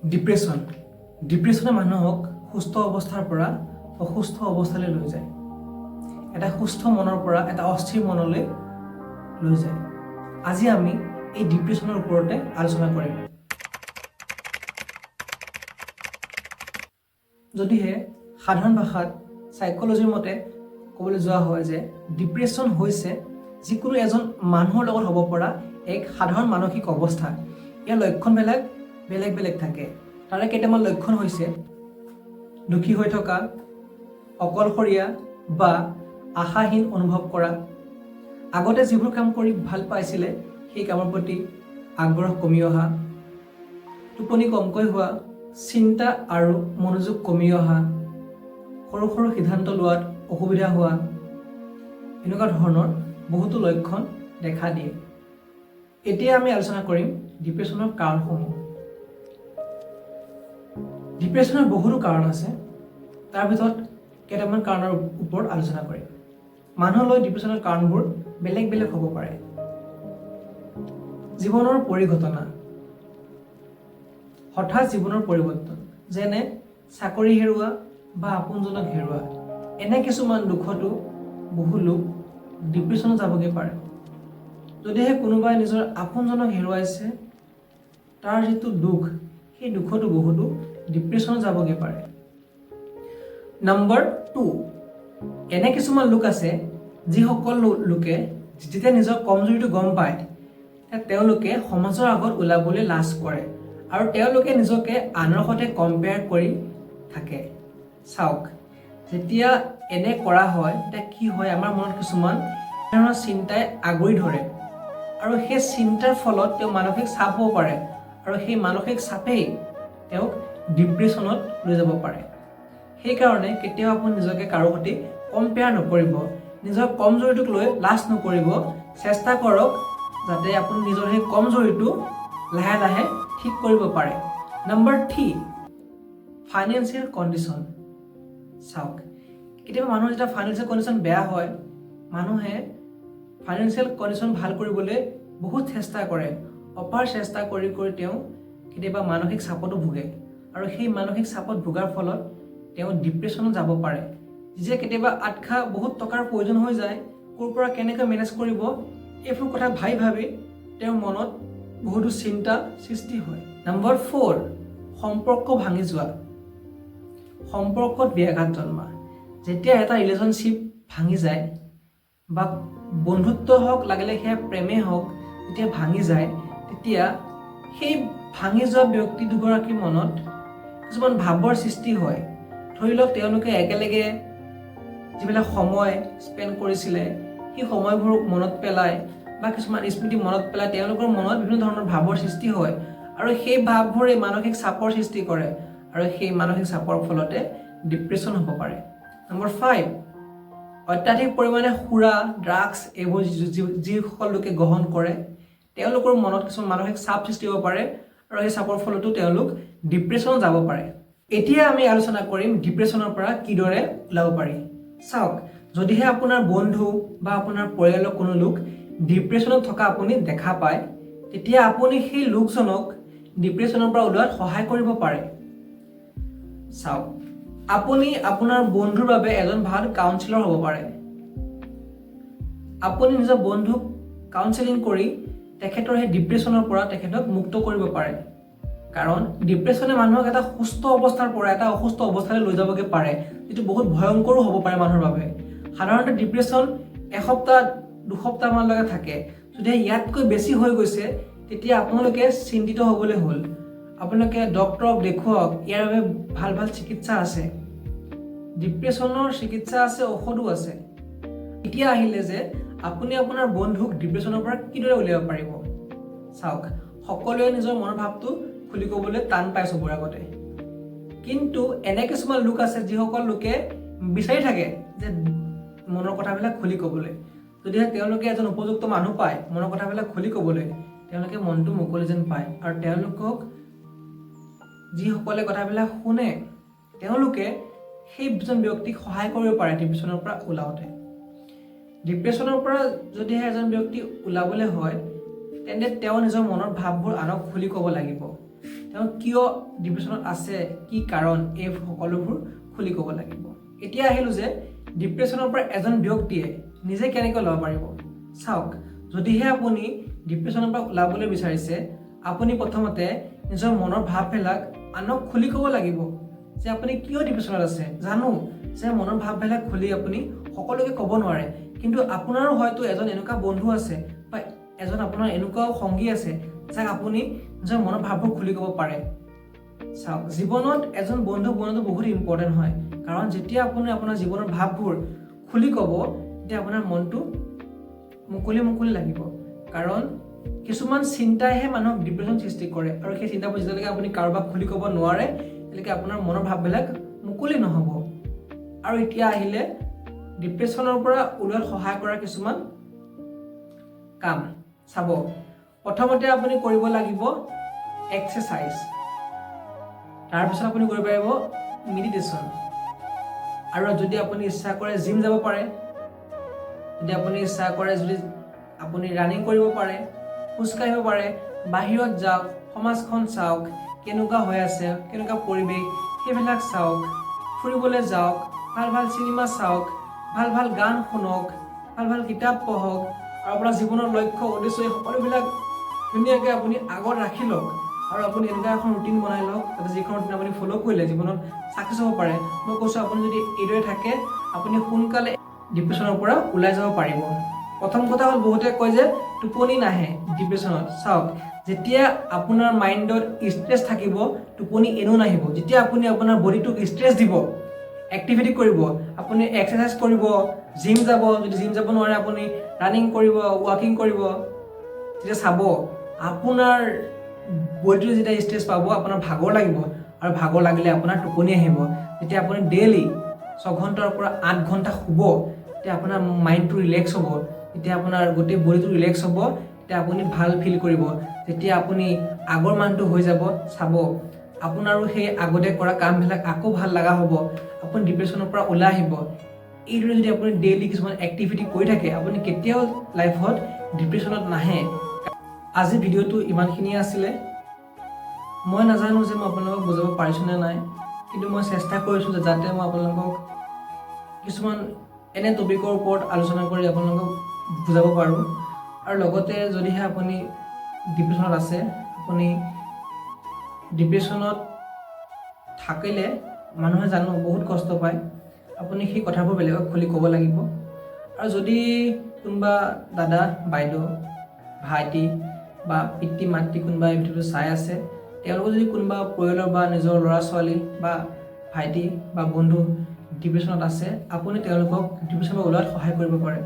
Depression ডিপ্ৰেশ্যনে মানুহক সুস্থ অৱস্থাৰ পৰা অসুস্থ অৱস্থালৈ লৈ যায়, এটা সুস্থ মনৰ পৰা এটা অস্থিৰ মনলৈ লৈ যায়। আজি আমি এই ডিপ্ৰেশ্যনৰ ওপৰতে আলোচনা কৰিম। যদিহে সাধাৰণ ভাষাত চাইক'লজিৰ মতে ক'বলৈ যোৱা হয় যে ডিপ্ৰেশ্যন হৈছে যিকোনো এজন মানুহৰ লগত হ'ব পৰা এক সাধাৰণ মানসিক অৱস্থা। ইয়াৰ লক্ষণবিলাক বেলেগ বেলেগ থাকে। তাৰে কেইটামান লক্ষণ হৈছে দুখী হৈ থকা, অকলশৰীয়া বা আশাহীন অনুভৱ কৰা, আগতে যিবোৰ কাম কৰি ভাল পাইছিলে সেই কামৰ প্ৰতি আগ্ৰহ কমি অহা, টোপনি কমকৈ হোৱা, চিন্তা আৰু মনোযোগ কমি অহা, সৰু সৰু সিদ্ধান্ত লোৱাত অসুবিধা হোৱা, এনেকুৱা ধৰণৰ বহুতো লক্ষণ দেখা দিয়ে। এতিয়া আমি আলোচনা কৰিম ডিপ্ৰেশ্যনৰ কাৰণসমূহ। ডিপ্ৰেশ্যনৰ বহুতো কাৰণ আছে, তাৰ ভিতৰত কেইটামান কাৰণৰ ওপৰত আলোচনা কৰিম। মানুহলৈ ডিপ্ৰেশ্যনৰ কাৰণবোৰ বেলেগ বেলেগ হ'ব পাৰে। জীৱনৰ পৰিঘটনা, হঠাৎ জীৱনৰ পৰিৱৰ্তন, যেনে চাকৰি হেৰুওৱা বা আপোনজনক হেৰুওৱা, এনে কিছুমান দুখতো বহু লোক ডিপ্ৰেশ্যনত যাবগৈ পাৰে। যদিহে কোনোবাই নিজৰ আপোনজনক হেৰুৱাইছে, তাৰ যিটো দুখ, সেই দুখতো বহুতো ডিপ্ৰেশ্যনত যাবগৈ পাৰে। নম্বৰ 2, এনে কিছুমান লোক আছে যিসকল লোকে যেতিয়া নিজৰ কমজুৰিটো গম পায়, তেতিয়া তেওঁলোকে সমাজৰ আগত ওলাবলৈ লাজ কৰে আৰু তেওঁলোকে নিজকে আনৰ সৈতে কম্পেয়াৰ কৰি থাকে। চাওক, যেতিয়া এনে কৰা হয় তেতিয়া কি হয়, আমাৰ মনত কিছুমান ধৰণৰ চিন্তাই আগুৰি ধৰে আৰু সেই চিন্তাৰ ফলত তেওঁ মানসিক চাপ হ'ব পাৰে আৰু সেই মানসিক চাপেই তেওঁক ডিপ্ৰেশ্যনত লৈ যাব পাৰে। সেইকাৰণে কেতিয়াও আপুনি নিজকে কাৰো সৈতে কম্পেয়াৰ নকৰিব, নিজৰ কমজোৰিটোক লৈ লাজ নকৰিব। চেষ্টা কৰক যাতে আপুনি নিজৰ সেই কমজোৰিটো লাহে লাহে ঠিক কৰিব পাৰে। Number 3, financial condition. চাওক, কেতিয়াবা মানুহৰ যেতিয়া ফাইনেন্সিয়েল কণ্ডিশ্যন বেয়া হয়, মানুহে ফাইনেন্সিয়েল কণ্ডিশ্যন ভাল কৰিবলৈ বহুত চেষ্টা কৰে। অপাৰ চেষ্টা কৰি কৰি তেওঁ কেতিয়াবা মানসিক চাপতো ভোগে আৰু সেই মানসিক চাপত ভোগাৰ ফলত তেওঁ ডিপ্ৰেশ্যনত যাব পাৰে। যে কেতিয়াবা আটখা বহুত টকাৰ প্ৰয়োজন হৈ যায়, ক'ৰ পৰা কেনেকৈ মেনেজ কৰিব, এইবোৰ কথা ভাবি ভাবি তেওঁৰ মনত বহুতো চিন্তা সৃষ্টি হয়। নম্বৰ 4, সম্পৰ্ক ভাঙি যোৱা, সম্পৰ্কত ব্যাঘাত জন্মা। যেতিয়া এটা ৰিলেশ্যনশ্বিপ ভাঙি যায় বা বন্ধুত্ব হওক, লাগিলে সেয়া প্ৰেমেই হওক, যেতিয়া ভাঙি যায়, তেতিয়া সেই ভাঙি যোৱা ব্যক্তি দুগৰাকীৰ মনত কিছুমান ভাৱৰ সৃষ্টি হয়। ধৰি লওক, তেওঁলোকে একেলগে যিবিলাক সময় স্পেণ্ড কৰিছিলে, সেই সময়বোৰ মনত পেলাই বা কিছুমান স্মৃতি মনত পেলাই তেওঁলোকৰ মনত বিভিন্ন ধৰণৰ ভাৱৰ সৃষ্টি হয় আৰু সেই ভাৱবোৰে মানসিক চাপৰ সৃষ্টি কৰে আৰু সেই মানসিক চাপৰ ফলতে ডিপ্ৰেশ্যন হ'ব পাৰে। নম্বৰ 5, অত্যাধিক পৰিমাণে সুৰা, ড্ৰাগছ এইবোৰ যিসকল লোকে গ্ৰহণ কৰে, তেওঁলোকৰ মনত কিছুমান মানসিক চাপ সৃষ্টি হ'ব পাৰে আৰু সেই চাপৰ ফলতো তেওঁলোক ডিপ্ৰেশ্যনত যাব পাৰে। এতিয়া আমি আলোচনা কৰিম ডিপ্ৰেশ্যনৰ পৰা কিদৰে ওলাব পাৰি। চাওক, যদিহে আপোনাৰ বন্ধু বা আপোনাৰ পৰিয়ালৰ কোনো লোক ডিপ্ৰেশ্যনত থকা আপুনি দেখা পায়, তেতিয়া আপুনি সেই লোকজনক ডিপ্ৰেশ্যনৰ পৰা ওলোৱাত সহায় কৰিব পাৰে। চাওক, আপুনি আপোনাৰ বন্ধুৰ বাবে এজন ভাল কাউন্সিলৰ হ'ব পাৰে। আপুনি নিজৰ বন্ধুক কাউন্সিলিং কৰি তেখেতৰ সেই ডিপ্ৰেশ্যনৰ পৰা তেখেতক মুক্ত কৰিব পাৰে। কাৰণ ডিপ্ৰেশ্যনে মানুহক এটা সুস্থ অৱস্থাৰ পৰা এটা অসুস্থ অৱস্থালৈ লৈ যাবগৈ পাৰে, যিটো বহুত ভয়ংকৰো হ'ব পাৰে মানুহৰ বাবে। সাধাৰণতে ডিপ্ৰেশ্যন এসপ্তাহ 2 সপ্তাহমানলৈকে থাকে। যদি ইয়াতকৈ বেছি হৈ গৈছে, তেতিয়া আপোনালোকে চিন্তিত হ'বলৈ হ'ল। আপোনালোকে ডক্তৰক দেখুৱাওক। ইয়াৰ বাবে ভাল ভাল চিকিৎসা আছে, ডিপ্ৰেশ্যনৰ চিকিৎসা আছে, ঔষধো আছে। এতিয়া আহিলে যে আপুনি আপোনাৰ বন্ধুক ডিপ্ৰেশ্যনৰ পৰা কিদৰে উলিয়াব পাৰিব। চাওক, সকলোৱে নিজৰ মনৰ ভাৱটো খুলি ক'বলৈ টান পায় চবৰে আগতে। কিন্তু এনে কিছুমান লোক আছে যিসকল লোকে বিচাৰি থাকে যে মনৰ কথাবিলাক খুলি ক'বলৈ। যদিহে তেওঁলোকে এজন উপযুক্ত মানুহ পায় মনৰ কথাবিলাক খুলি ক'বলৈ, তেওঁলোকে মনটো মুকলি যেন পায় আৰু তেওঁলোকক যিসকলে কথাবিলাক শুনে, তেওঁলোকে সেইজন ব্যক্তিক সহায় কৰিব পাৰে ডিপ্ৰেশ্যনৰ পৰা ওলাওঁতে। ডিপ্ৰেশ্যনৰ পৰা যদিহে এজন ব্যক্তি ওলাবলৈ হয়, তেন্তে তেওঁ নিজৰ মনৰ ভাৱবোৰ আনক খুলি ক'ব লাগিব। তেওঁ তেওঁ কিয় ডিপ্ৰেশ্যনত আছে, কি কাৰণ, এই সকলোবোৰ খুলি ক'ব লাগিব। এতিয়া আহিলোঁ যে ডিপ্ৰেশ্যনৰ পৰা এজন ব্যক্তিয়ে নিজে কেনেকৈ ওলাব পাৰিব। চাওক, যদিহে আপুনি ডিপ্ৰেশ্যনৰ পৰা ওলাবলৈ বিচাৰিছে, আপুনি প্ৰথমতে নিজৰ মনৰ ভাৱবিলাক আনক খুলি ক'ব লাগিব যে আপুনি কিয় ডিপ্ৰেশ্যনত আছে। জানো যে মনৰ ভাৱবিলাক খুলি আপুনি সকলোকে ক'ব নোৱাৰে, কিন্তু আপোনাৰো হয়তো এজন এনেকুৱা বন্ধু আছে বা এজন আপোনাৰ এনেকুৱাও সংগী আছে, যাক আপুনি নিজৰ মনৰ ভাৱবোৰ খুলি ক'ব পাৰে। চাওক, জীৱনত এজন বন্ধু বনোৱাটো বহুত ইম্পৰ্টেণ্ট হয়, কাৰণ যেতিয়া আপুনি আপোনাৰ জীৱনৰ ভাৱবোৰ খুলি ক'ব, তেতিয়া আপোনাৰ মনটো মুকলি মুকলি লাগিব। কাৰণ কিছুমান চিন্তাইহে মানুহক ডিপ্ৰেশ্যন সৃষ্টি কৰে আৰু সেই চিন্তাবোৰ যেতিয়ালৈকে আপুনি কাৰোবাক খুলি ক'ব নোৱাৰে, তেতিয়ালৈকে আপোনাৰ মনৰ ভাৱবিলাক মুকলি নহ'ব। আৰু এতিয়া আহিলে ডিপ্ৰেশ্যনৰ পৰা ওলোৱাত সহায় কৰা কিছুমান কাম। চাব, প্ৰথমতে আপুনি কৰিব লাগিব এক্সাৰচাইজ, তাৰপিছত আপুনি কৰিব পাৰিব মেডিটেশ্যন আৰু যদি আপুনি ইচ্ছা কৰে জিম যাব পাৰে, যদি আপুনি ইচ্ছা কৰে যদি আপুনি ৰানিং কৰিব পাৰে, খোজকাঢ়িব পাৰে, বাহিৰত যাওক, সমাজখন চাওক কেনেকুৱা হৈ আছে, কেনেকুৱা পৰিৱেশ, সেইবিলাক চাওক, ফুৰিবলৈ যাওক, ভাল ভাল চিনেমা চাওক, ভাল ভাল গান শুনক, ভাল ভাল কিতাপ পঢ়ক আৰু আপোনাৰ জীৱনৰ লক্ষ্য, উদ্দেশ্য, এই সকলোবিলাক ধুনীয়াকৈ আপুনি আগত ৰাখি লওক আৰু আপুনি এনেকুৱা এখন ৰুটিন বনাই লওক যাতে যিখন ৰুটিন আপুনি ফ'ল' কৰিলে জীৱনত ছাকচেছ হ'ব পাৰে। মই কৈছোঁ, আপুনি যদি এইদৰে থাকে, আপুনি সোনকালে ডিপ্ৰেশ্যনৰ পৰা ওলাই যাব পাৰিব। প্ৰথম কথা হ'ল, বহুতে কয় যে টোপনি নাহে ডিপ্ৰেশ্যনত। চাওক, যেতিয়া আপোনাৰ মাইণ্ডত ষ্ট্ৰেছ থাকিব, টোপনি এনেও নাহিব। যেতিয়া আপুনি আপোনাৰ বডিটোক ষ্ট্ৰেছ দিব, এক্টিভিটি কৰিব, আপুনি এক্সাৰচাইজ কৰিব, জিম যাব, যদি জিম যাব নোৱাৰে আপুনি ৰানিং কৰিব, ৱাকিং কৰিব, তেতিয়া চাব আপোনাৰ বডিটোৱে যেতিয়া ষ্ট্ৰেছ পাব, আপোনাৰ ভাগৰ লাগিব আৰু ভাগৰ লাগিলে আপোনাৰ টোপনি আহিব। যেতিয়া আপুনি ডেইলি 6 ঘণ্টাৰ পৰা 8 ঘণ্টা শুব, তেতিয়া আপোনাৰ মাইণ্ডটো ৰিলেক্স হ'ব, তেতিয়া আপোনাৰ গোটেই বডিটো ৰিলেক্স হ'ব, তেতিয়া আপুনি ভাল ফিল কৰিব। যেতিয়া আপুনি আগৰ মানুহটো হৈ যাব, চাব আপোনাৰো সেই আগতে কৰা কামবিলাক আকৌ ভাল লগা হ'ব, আপুনি ডিপ্ৰেশ্যনৰ পৰা ওলাই আহিব। এইদৰে যদি আপুনি ডেইলি কিছুমান এক্টিভিটি কৰি থাকে, আপুনি কেতিয়াও লাইফত ডিপ্ৰেশ্যনত নাহে। আজি ভিডিঅ'টো ইমানখিনিয়ে আছিলে। মই নাজানো যে মই আপোনালোকক বুজাব পাৰিছোঁ নে নাই, কিন্তু মই চেষ্টা কৰিছোঁ যে যাতে মই আপোনালোকক কিছুমান এনে টপিকৰ ওপৰত আলোচনা কৰি আপোনালোকক বুজাব পাৰোঁ। আৰু লগতে যদিহে আপুনি ডিপ্ৰেশ্যনত আছে, আপুনি ডিপ্ৰেশ্যনত থাকিলে মানুহে জানো বহুত কষ্ট পায়, আপুনি সেই কথাবোৰ বেলেগক খুলি ক'ব লাগিব। আৰু যদি কোনোবা দাদা, বাইদেউ, ভাইটি বা পিতৃ মাতৃ কোনোবা এই ভিডিঅ'টো চাই আছে, তেওঁলোকৰ যদি কোনোবা পৰিয়ালৰ বা নিজৰ ল'ৰা ছোৱালী বা ভাইটি বা বন্ধু ডিপ্ৰেশ্যনত আছে, আপুনি তেওঁলোকক ডিপ্ৰেশ্যনৰ পৰা ওলোৱাত সহায় কৰিব পাৰে।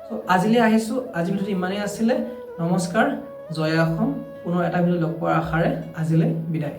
চ' আজিলৈ আহিছোঁ। আজি ভিডিঅ'টো ইমানেই আছিলে। নমস্কাৰ, জয় অসম। পুনৰ এটা ভিডিঅ' লগ পোৱাৰ আশাৰে আজিলৈ বিদায়।